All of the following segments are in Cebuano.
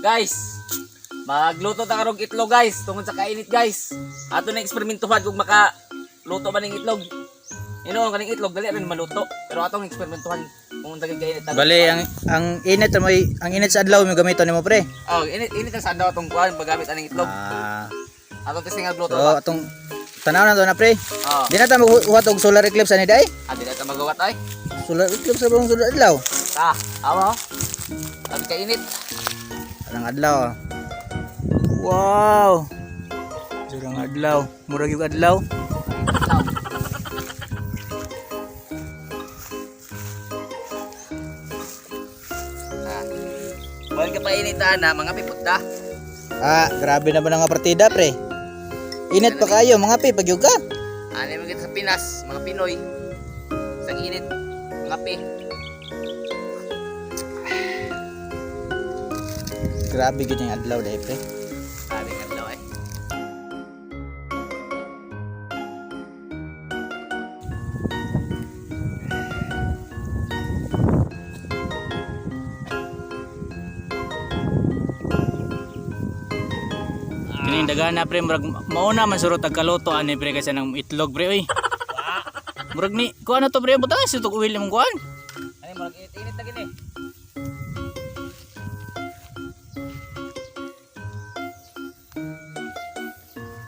Guys, magluto ta karong itlog, guys, tungod sa kainit, guys. Ato na eksperimentuhan kung maka luto ba ning itlog. Ino kaning itlog dali rin maluto, pero atong eksperimentuhan kung unsa kay kainit. Bali ang init mo, ang init sa adlaw mo gamiton nimo, pre. Oh, init init ang sa adlaw atong kuan paggamit aning itlog. Ah. Atong testing ang luto So ba. atong tanaw na to na, pre. Oh, Di na ta maghuwat og solar eclipse ani day. ah, di na ta magawat ay. Solar eclipse sa buong solar adlaw. Ta, awa. Oh. Sabi kainit. Arang adlaw. Ah. Wow. Surang adlaw. Murag yung adlaw. Adlaw. Ah. Wal ka painit na mga pipot ta. Ah, grabe na ba nga partida, pre? Init pa kayo, mga pi, pagyug ka. Ano yung kita sa Pinas, mga Pinoy. Sa init, mga pi. Grabe gid yung adlaw dai, pre. Sabi nga daw eh. Kining dagana, pre, murag mauna man surot ang kaluto ani, pre, kasi ng itlog, pre, oy. Murag ni kuan na to, pre, butang sa tug oil imong kuan. Ano yung murag init-init na gini.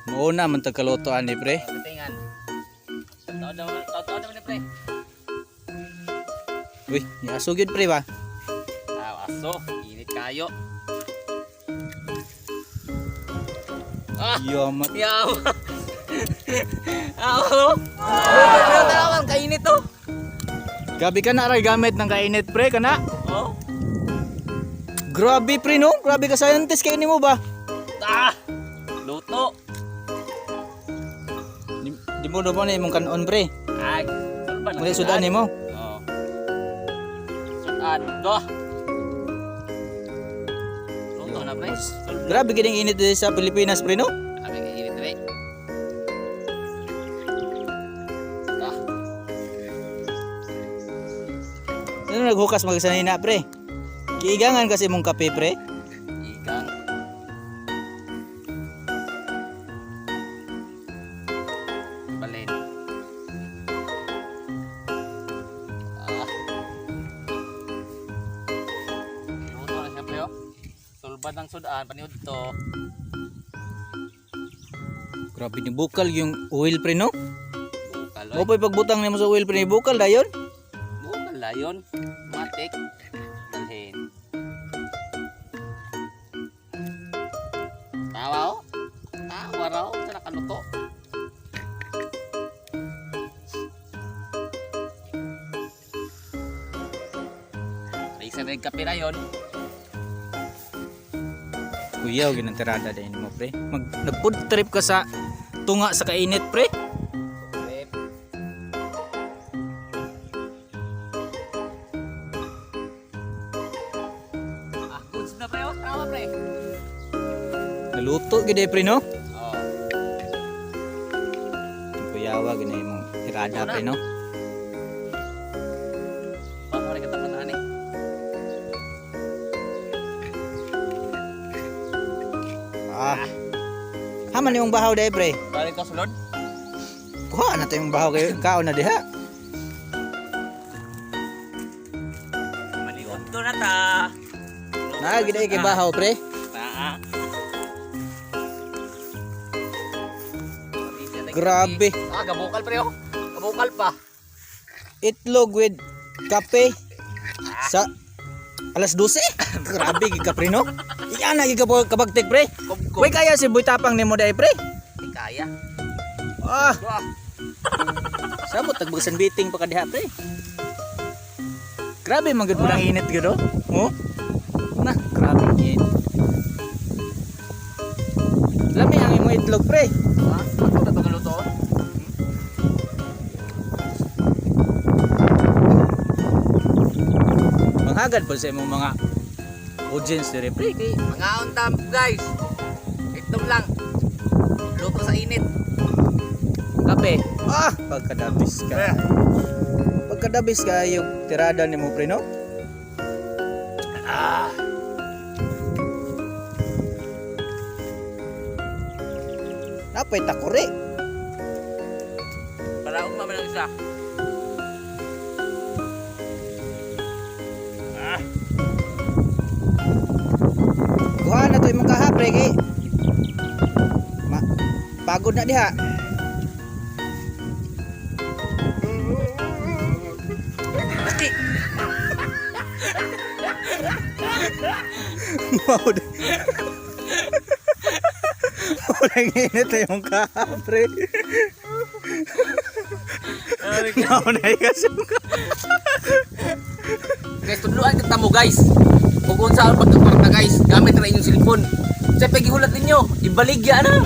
Mauna man tag kaluto ani, pre. Tingnan. Taon naman ni pre. Uy, ni aso gyud, pre, ba? Ah, aso, init kayo. Ah, Yamat. yaw. Ah, oh. Pero tanawan kainit to. Gabi ka na ray gamit ng kainit, pre, kana. Oh. Grabe, pre, no? Grabe ka scientist kay nimo ba? Ah. Luto. Di, di mo na imong kanon, pre. Ay, sulban na. Muli sudan nimo. Oh. Sudan. Do. Luto na, pre. Sulban. Grabe gid ang init dito sa Pilipinas, pre, no? Sabi kay init, pre. Ah, Ano naghukas magsanina, pre? Kiigangan kasi imong kape, pre. igang. Balin. Ah. Luto na siya, pre, oh. Sulbad ng sudan, paniud to. Grabe ni bukal yung oil, pre, no? Bukal, Mo oy. pa'y pagbutang nimo sa oil, pre, ni bukal dayon. Bukal layon. Matik. Dalhin. Tawa, oh. Tawa raw sa nakaluto. May isa na yung kape na yun. Kuyaw ginantirada din mo, pre. Mag nag-food trip ka sa tunga sa kainit, pre. Trip. Ah, goods na, pre, oh. Tawa, pre. Naluto gid eh, pre, no? Oh. Kuyawa gina imong tirada, pre, no? Baka rin katapataan eh. Ah. Haman imong bahaw dai, pre. Balik ka sulod? Kuha na to imong bahaw kay kaon na diha. Maliot do na ta. Na gid ay kay bahaw, pre. Ta. Grabe. Ah, gabukal, pre, oh. Gabukal pa. Itlog with kape sa alas 12. Grabe gid ka, pre, no? Iyan na gid ka kabagtik, pre. Kumkum. Way kaya si Boy Tapang nimo dai, pre. Di kaya. Ah, Wah. sabot tagbagsan biting pa ka diha, pre. Grabe man gud ang init gud, oh. Oh. Na, grabe ang init. Lami ang imong itlog, pre. Ah, ako na itong luto, oh. Manghagad po sa imong mga audience dire, pre, kay Mga on guys. Itlog lang. Luto sa init. Kape. Ah, pagkadabis ka. Pagkadabis ka yung tirada nimo, pre, no? Ah. Napay takuri. Para ugma man ang isa. Kuha na to imong kaha, pre, kay ma pagod na diha. Laki. Mao na. Mao na init na imong kaha, pre. Mao na ikasong. Guys, tudluan kita mo, guys. Kung unsa ang pagkakwarta, guys, gamit ra inyong cellphone. Sa pagihulat ninyo, ibaligya na.